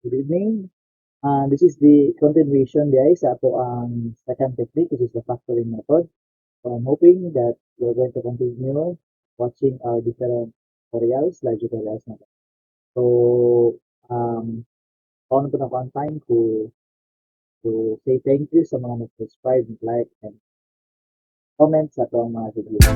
Good evening. This is the continuation diay sa atoang second technique, which is the factoring method. So I'm hoping that you're going to continue watching our different tutorials, live tutorials na. So, kaon po na ko ang time to say thank you sa mga nag-subscribe, like, and comment sa atoang mga video.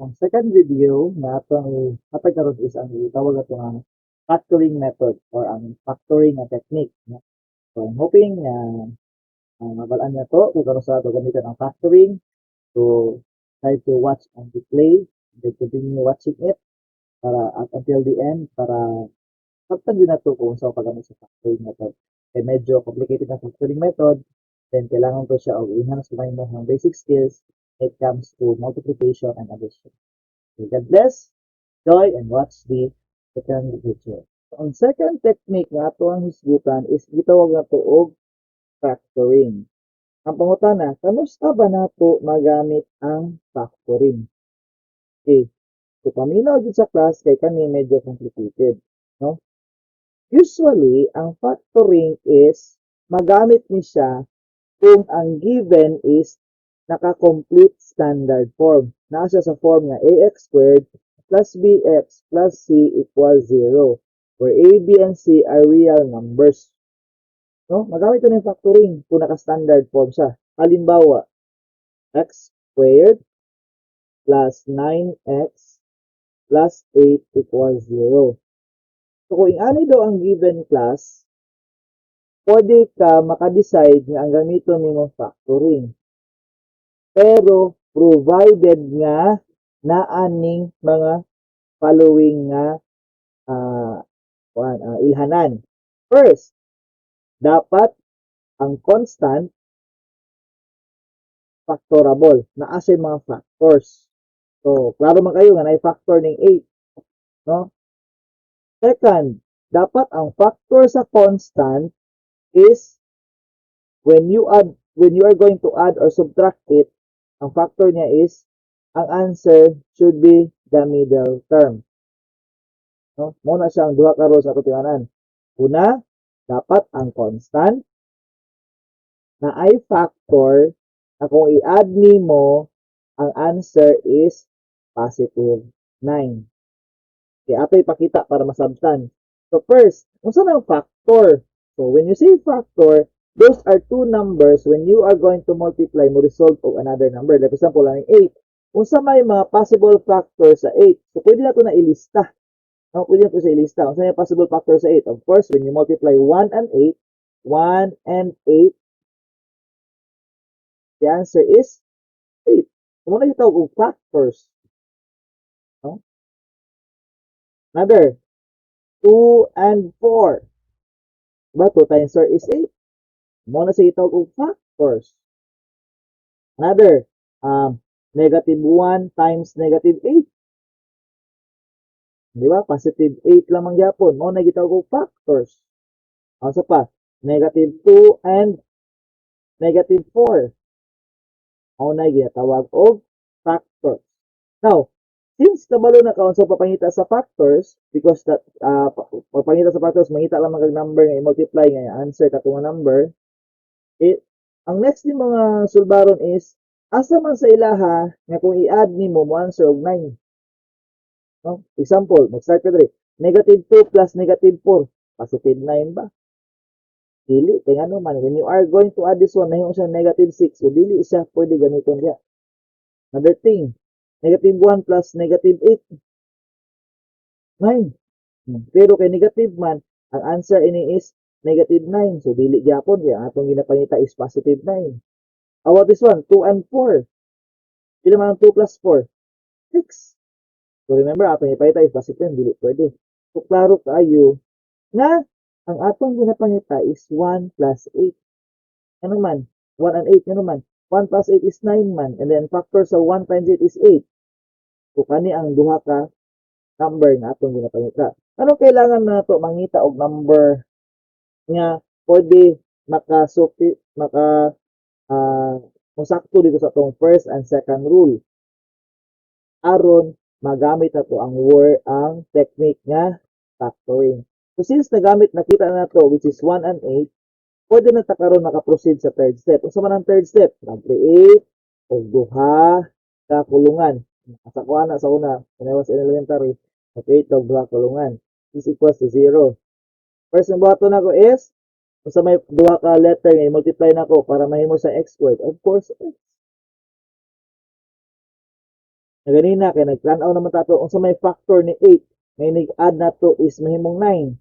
Ang second video na atong hatag karon is ang gitawag ato nga factoring method or ang factoring nga technique, no? So I'm hoping na mabal-an niyo to kung kanus-a ato gamiton ang factoring. So try to watch ang replay and then continue watching it para up until the end para sabtan gyud nato kung unsa paggamit sa factoring method. Kay medyo complicated ang factoring method, then kailangan ko siya og enhance gamay mo ang basic skills when it comes to multiplication and addition. So God bless, joy, and watch the second video. Ang second technique nga ato ang hisgutan is gitawag nato og factoring. Ang pangutana, kamusta ba nato magamit ang factoring? Okay. So paminaw jud sa class kay kani medyo complicated, no? Usually, ang factoring is magamit ni siya kung ang given is naka-complete standard form. Naa siya sa form nga ax squared plus bx plus c equals 0, where a, b, and c are real numbers. No? Magamit ito ng factoring kung naka-standard form siya. Halimbawa, x squared plus 9x plus 8 equals 0. So, kung ingani daw ang given, class, pwede ka makadecide nga ang gamiton nimo factoring. Pero, provided nga naa ning mga following nga ilhanan. First, dapat ang constant factorable. Naa siya mga factors. So, klaro man kayo nga naay factor ning 8. No? Second, dapat ang factor sa constant is when you are going to add or subtract it, ang factor niya is ang answer should be the middle term. No? Mao na siya ang duha ka rules ato tiwanan. Una, dapat ang constant naay factor na kung i-add nimo, ang answer is positive 9. Okay, ato ipakita para masabtan. So first, unsa nang factor? So when you say factor, those are two numbers when you are going to multiply mo result of another number. Like example, ang 8. Unsa may mga possible factors sa 8? So pwede na to na ilista. No, pwede na to sa ilista. Unsa may possible factors sa 8? Of course, when you multiply 1 and 8, 1 and 8, the answer is 8. So, mao na gitawag og factors. No? Another, 2 and 4. Diba? 2 times 4 is 8. Mao na siya gitawag og factors. Another, negative 1 times negative 8. Di ba? Positive 8 lamang gyapon. Mao na gitawag og factors. Unsa pa? Negative 2 and negative 4. Mao na ginatawag og factors. Now, since kabalo na ka unsa papangita sa factors, because that pagpangita sa factors, mangita lang kag number nga i-multiply nga answer kato nga number. Ang next ni mga sulbaron is asa man sa ilaha nga kung i-add nimo mo answer og 9. No? Example, mag-start ka diri. Negative 2 plus negative 4, positive 9 ba? Dili, kay ngano man, when you are going to add this one, nahimo siya negative 6, so dili siya pwede gamiton diya. Another thing, negative 1 plus negative 8, 9. Pero kay negative man, ang answer ini is negative 9. So, dili gyapon, kaya atong ginapangita is positive 9. How about this one? 2 and 4. Pila man ang 2 plus 4? 6. So, remember, atong ipangita is positive 10, dili pwede. So, klaro kaayo na ang atong ginapangita is 1 plus 8. Ano man? 1 and 8, ano man? 1 plus 8 is 9 man. And then, factor sa 1 times 8 is 8. So, kani ang duha ka number nga atong ginapangita. Anong kailangan nato mangita og number nga pwede Makasupi maka mosakto dito sa atong first and second rule aron magamit nato ang word, ang technique nga factoring. So since nagamit, nakita na nato, which is 1 and 8, pwede na ta karon maka-proceed sa third step. Unsa man ang third step? Nag-create og duha ka kulungan. Sa kuha na sa una, when I was in elementary, nag-create og duha kulungan. Is equals to 0. First nga buhaton nako is unsa may duha ka letter nga i-multiply nako para mahimo sa x squared? Of course, x. Na ganina kay nagtan-aw naman tato unsa may factor ni 8 nga inig-add nato is mahimong 9.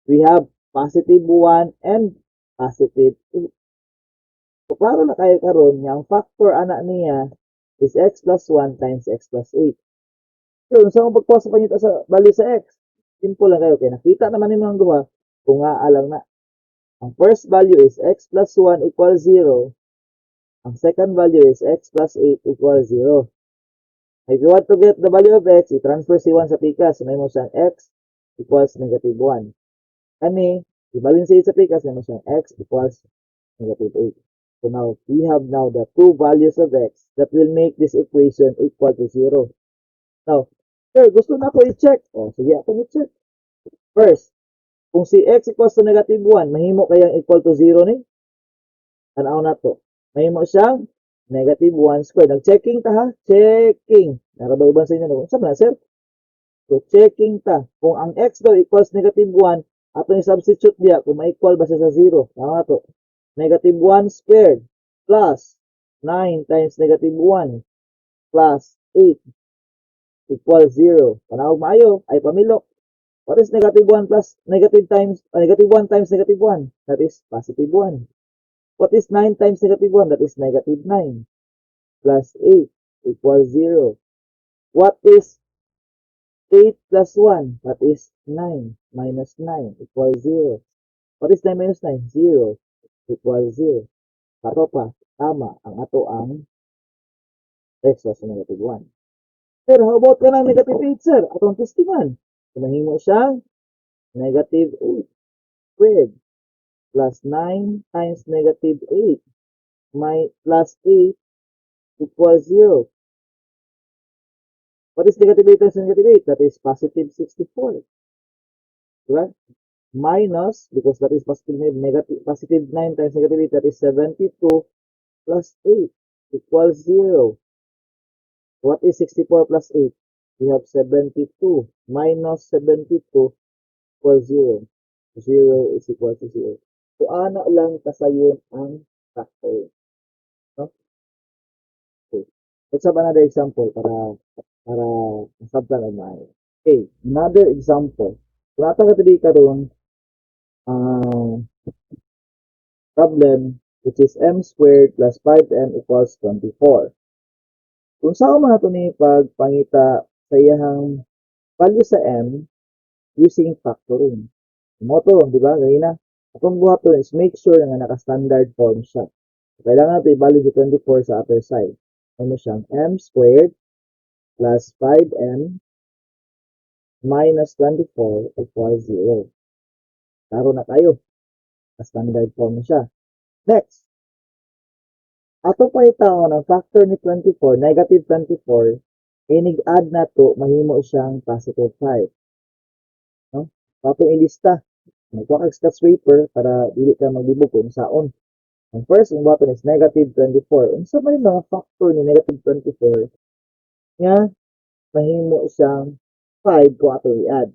We have positive 1 and positive 8. So klaro na kayo karon nga ang factor ana niya is x plus 1 times x plus 8. Pero unsa mo pagkuha sa pangita sa value sa x? Simple lang kayo kay nakita naman nimo ang duha kung nga lang na. Ang first value is x plus 1 equals 0. Ang second value is x plus 8 equals 0. If you want to get the value of x, i-transfer si 1 sa pikas. So, mahimo siyang x equals negative 1. Kani, ibalin si 8 sa pikas, mahimo siyang x equals negative 8. So now, we have now the two values of x that will make this equation equal to 0. Now, sir, gusto na ako i-check. O, sige, ako i-check. First, kung si x equals to negative 1, mahimo kayang equal to 0 ni? Tanaw na to. Mahimo siyang negative 1 squared. Nag-checking ta ha? Checking. Naa ra ba uban sa inyo? No? Unsa man na, sir? So, checking ta. Kung ang x daw equals negative 1, ato i-substitute diya kung ma-equal ba siya sa 0. Tama to. Negative 1 squared plus 9 times negative 1 plus 8 equals 0. Panawag maayo, ay pamilok. What is negative 1 plus negative times negative 1 times negative 1? That is positive 1. What is 9 times negative 1? That is negative 9 plus 8 equals 0. What is 8 plus 1? That is 9 minus 9 equals 0. What is 9 minus 9? 0 equals 0. Kato pa, tama ang ato ang x was negative 1. Pero how about kanang negative 8, sir? Atong testingan. So, mahimo siyang negative 8 squared plus 9 times negative 8 may plus 8 equals 0. What is negative 8 times negative 8? That is positive 64. Diba? Minus, because that is positive, negative, positive 9 times negative 8, that is 72 plus 8 equals 0. What is 64 plus 8? We have 72 minus 72 equals 0. 0 is equal to 0. So, ana lang kasayon ang factoring. No? Okay. Let's have another example para masabtan ang maayo. Okay, another example. Kung naa ta diri karon problem, which is m squared plus 5m equals 24. Kung unsaon man nato ni pagpangita sa iyahang value sa m using factoring? Mao to, di ba? Ganina. Atong buhaton is make sure nga naka-standard form siya. Kailangan nato i-value si 24 sa other side. Ano siyang m squared plus 5m minus 24 equals 0. Klaro na kayo. Standard form na siya. Next, ato pangitaon ang factor ni 24, negative 24, inig-add na to, mahimo siyang positive 5. No? Atong ilista. Magkuha kag scotch paper para dili ka maglibog kung saon. Ang first ang buhaton is negative 24. Unsa man yung mga factor ni negative 24 nga mahimo siyang 5 kung ato i-add?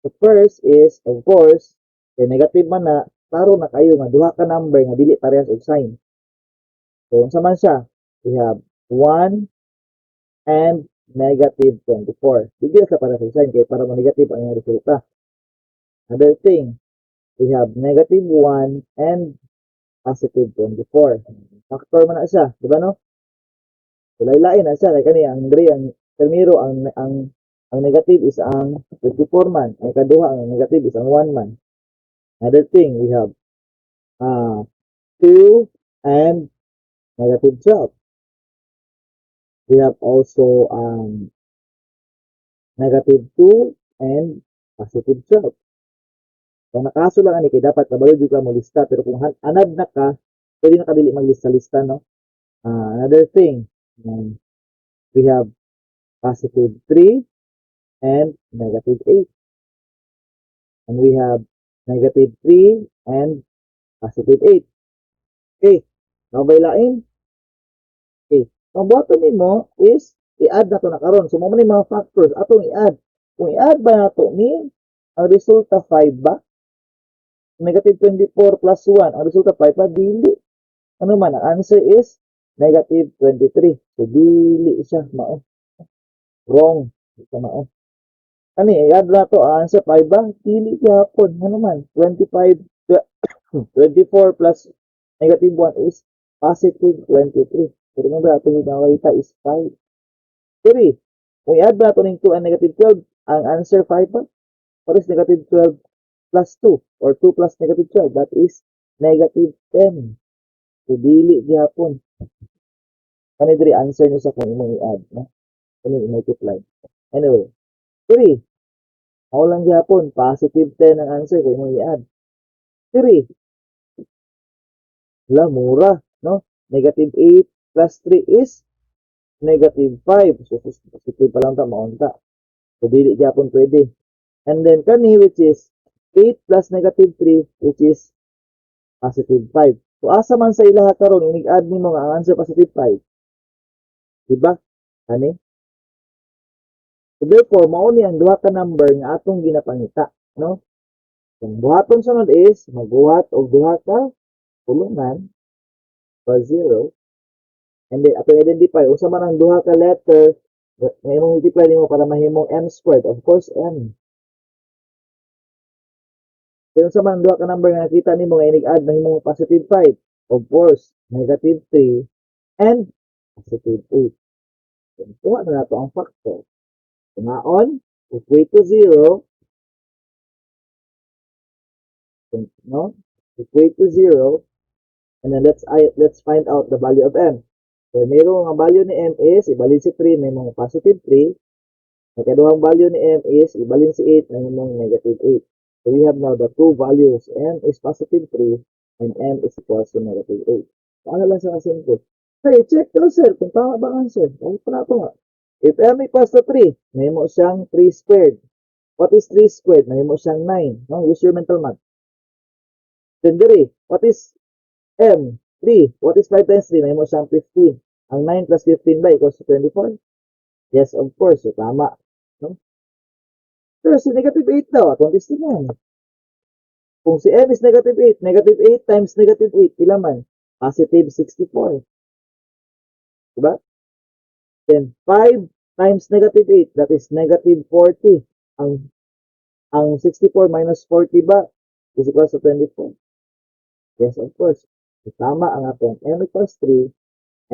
The first is, of course, kay negative man na, klaro na kayo nga duha ka number nga dili parehas og sign. So, unsa man siya? We have 1 and negative 24. Dili sa parehas og sign kay para mo negative ang resulta. Another thing, we have negative 1 and positive 24. Factor man na siya, di ba, no? So, lain na siya. Kay kani, ang diri, ang primero, ang negative is ang 24 man. Ang ikaduha, ang negative is ang 1 man. Another thing, we have 2 and negative 12. We have also negative 2 and positive 12. Kung nakaso lang ani kay dapat kabalo jud ka mo lista, pero kung anad na ka, pwede na ka dili maglista-lista, no? Another thing, we have positive 3 and negative 8. And we have negative 3 and positive 8. Okay. Mao ba'y lain? Okay. Ang buhaton nimo is i-add na to na karon. So, mao man ni mga factors atong i-add. Kung i-add ba nato ni, ang resulta 5 ba? Negative 24 plus 1, ang resulta 5 ba? Dili. Ano man, ang answer is negative 23. So, dili siya mao. Wrong. Di siya mao. Ani, i-add na to, ang answer 5 ba? Dili gyapon. Ano man, 25, 24 plus negative 1 is positive 23. So, remember, atong nakita is 5. 3. Kung i-add ba nato ning 2 and negative 12, ang answer 5 ba? What is negative 12 plus 2? Or 2 plus negative 12? That is negative 10. So, dili gyapon. Kani diri answer niyo sa kung imong i-add, no? Kani i-multiply. Anyway, 3. Mao lang gyapon, positive 10 ang answer kung imong i-add. 3. La, mura, no? Negative 8 plus 3 is negative 5. So, positive pa lang ta, maunta. So, dili gyapon pwede. And then, kani, which is 8 plus negative 3, which is positive 5. So, asa man sa ilaha karon inig-add nimo nga ang answer positive 5? Diba? Kani? So, therefore, mao ni ang duha ka number nga atong ginapangita, no? Kung buhaton sunod is magbuhat og duha ka kulungan pa 0 and then atong identify unsa man ang duha ka letter nga imong multiply nimo para mahimong m squared. Of course, m. Kung unsa man ang duha ka number nga nakita nimo nga inig-add mahimong positive 5? Of course, negative 3 and positive 8. So, kuha na nato ang factor. Tungaon, equate to 0, no? Equate to 0, and then let's find out the value of m. So, mayroong ang value ni m is, ibalin si 3, may mga positive 3. Ang kaduhang value ni m is, ibalin si 8, may mga negative 8. So, we have now the two values. M is positive 3, and m is equals to negative 8. So, ano lang siya simple. Hey, check daw, sir, kung tama ba ang answer. Okay pa na ito nga. If m equals to 3, mahimo siyang 3 squared. What is 3 squared? Mahimo siyang 9. No? Use your mental math. Then diri, what is m? 3. What is 5 times 3? Mahimo siyang 15. Ang 9 plus 15 ba equals to 24? Yes, of course. So, tama. No? Pero si negative 8 daw, atong testingan. Kung si m is negative 8, negative 8 times negative 8, pila man? Positive 64. Diba? Then, 5 times negative 8, that is negative 40. Ang 64 minus 40 ba is equals to 24? Yes, of course. So, tama ang atong m equals 3,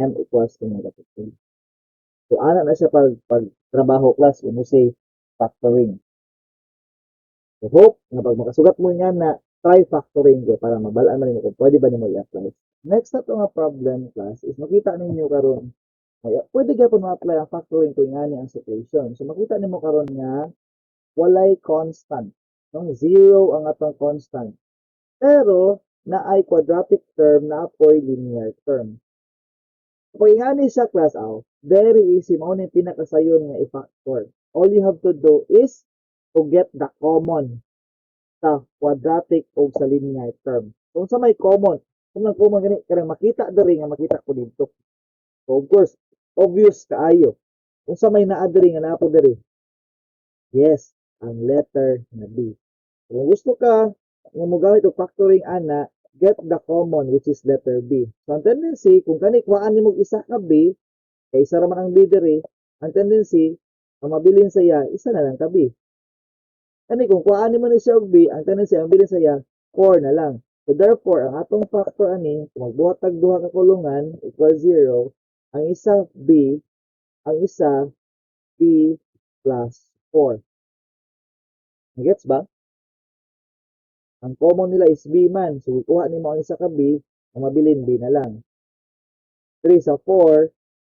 m equals to negative 3. So, ana na siya pag trabaho, class, when you say factoring. So, hope nga pag makasugat mo nga na, try factoring ko para mabalaan man nimo kung pwede ba nimo i-apply. Next na to nga problem, class, is makita ninyo karon ay, pwede gyapon ma-apply ang factoring kung ingani ang situation. So makita nimo karon nga walay constant. No? Zero ang atong constant. Pero naay quadratic term, naa poy linear term. Pag ingani siya, class, aw, very easy, mao ni pinakasayon nga i-factor. All you have to do is to get the common sa quadratic o sa linear term. Kung sa may common, kung ang common gani kanang makita diri nga makita ko dito. So of course, obvious kaayo. Kung sa may naa diri nga naa po diri. Yes, ang letter na B. Kung gusto ka nga mogamit og factoring ana, get the common, which is letter B. So ang tendency, kung kani kuhaan nimo og isa ka B, kay isa ra man ang B diri, ang tendency, ang mabilin sa iya, isa na lang ka B. Kani kung kuhaan nimo ni siya og B, ang tendency ang bilin sa iya, 4 na lang. So therefore, ang atong factor ani, kung magbuhat tag duha ka kulungan, equal 0, ang isa B, ang isa B plus 4. Gets ba? Ang common nila is B man. So, kuha nimo ang isa ka B, ang mabilin B na lang. 3 sa 4,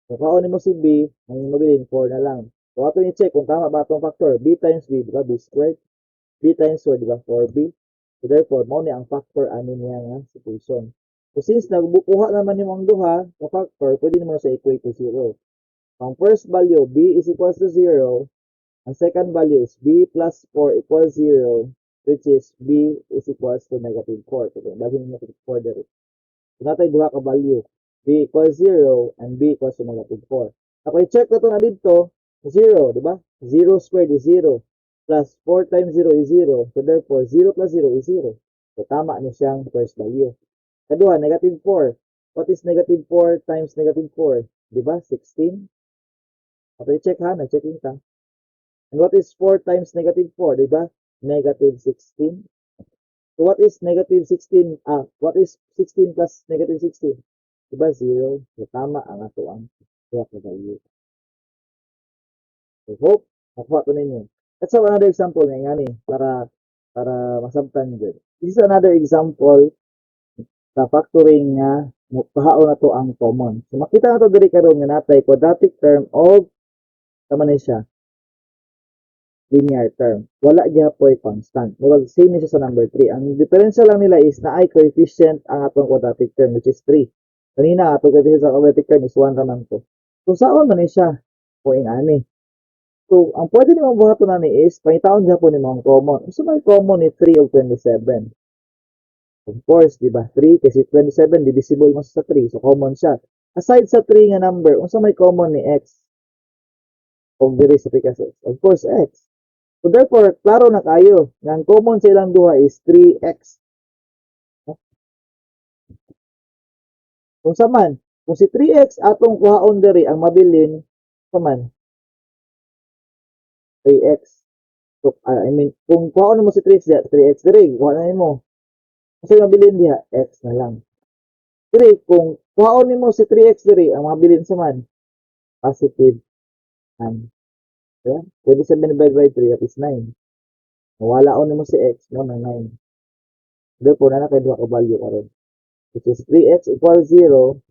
kung kuhaon nimo si B, ang mabilin 4 na lang. So, ato i-check kung tama ba atong factor. B times B, di ba? B squared. B times 4, di ba? 4B. So therefore, mao ni ang factor ani niya nga situation. So since nagbukuha naman nimo ang duha ka factor, pwede nimo na sa equate to 0. Ang first value, b is equals to 0. Ang second value is b plus 4 equals 0, which is b is equals to negative 4. So, daghan negative 4 diri. So, naa tay duha ka value, b equals 0 and b equals to negative 4. Ako i-check na to na dito, 0, di ba? 0 squared is 0 plus 4 times 0 is 0. So therefore, 0 plus 0 is 0. So tama ni siyang first value. Kaduha, negative 4. What is negative 4 times negative 4? Di ba? 16. Okay, check ha. Nag-checking ta. And what is 4 times negative 4? Di ba? Negative 16. So what is negative 16? Ah, what is 16 plus negative 16? Di ba? 0. So tama ang ato ang duha ka value. So hope nakuha to ninyo. Let's have another example nga ngani para masabtan jud. This is another example sa factoring nga kuhaon na to ang common. So makita na to diri karon nga natay quadratic term of tama ni siya linear term. Wala gyapoy constant. Murag same ni siya sa number 3. Ang diferensya lang nila is naay coefficient ang atong quadratic term, which is 3. Kanina, atong coefficient sa quadratic term is 1 ra man to. So saon man ni siya? Kung ani. So, ang pwede nimo buhaton ani is pangitaon gyapon nimo ang common. Unsa may common ni 3 ug 27? Of course, di ba? 3 kasi 27 divisible mo sa 3, so common siya. Aside sa 3 nga number, unsa may common ni x? Og diri sa pikas x. Of course, x. So therefore, klaro na kayo nga ang common sa ilang duha is 3x. Kung sa man, kung si 3x atong kuhaon diri, ang mabilin sa man 3x. So, I mean, kung kuhaon mo si 3x diha, 3x diri, kuha na nimo. Kasi mabilin diha, x na lang. Diri, kung kuhaon nimo si 3x diri, ang mabilin sa man, positive 9. Diba? 27 divided by 3, that is 9. Mawalaon nimo si x, no, na 9. Therefore, naa na kay duha ka value karon, which is 3x equals 0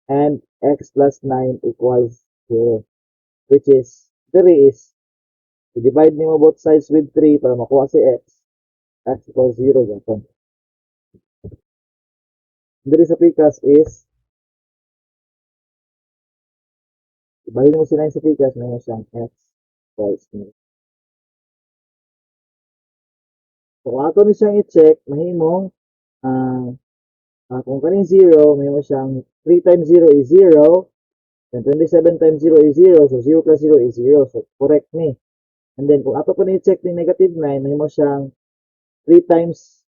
and x plus 9 equals 0. Which is, diri is, i-divide nimo both sides with 3 para makuha si x. X equals 0. Gapon. Diri sa pikas is, ibalhin mo si 9 sa pikas, meron siyang x equals 0. So, kung ato ni siyang i-check, mahimong, kung kaning 0, mahimo siyang 3 times 0 is 0, then 27 times 0 is 0, so 0 plus 0 is 0. So, correct ni. And then, kung ato pa ni i-check ni negative 9, mahimo siyang 3 times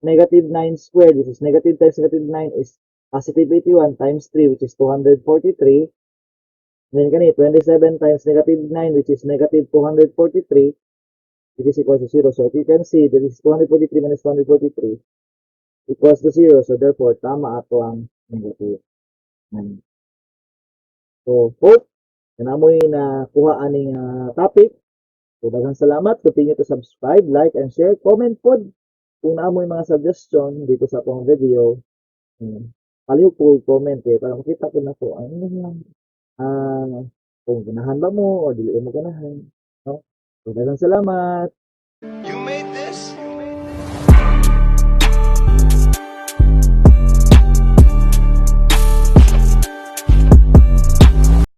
negative 9 squared, which is negative times negative 9 is positive 81 times 3, which is 243. And then, kani, 27 times negative 9, which is negative 243, which is equal to 0. So, if you can see, that is 243 minus 243 equals to 0. So, therefore, tama ato ang negative 9. So, hope na namoy nakuha aning topic. So, daghang salamat. Continue to subscribe, like, and share. Comment pod kung naa moy mga suggestion dito sa atong video. Palihog po comment eh, para makita ko na po ang inyong kung ganahan ba mo o dili mo ganahan. No? So, daghang salamat.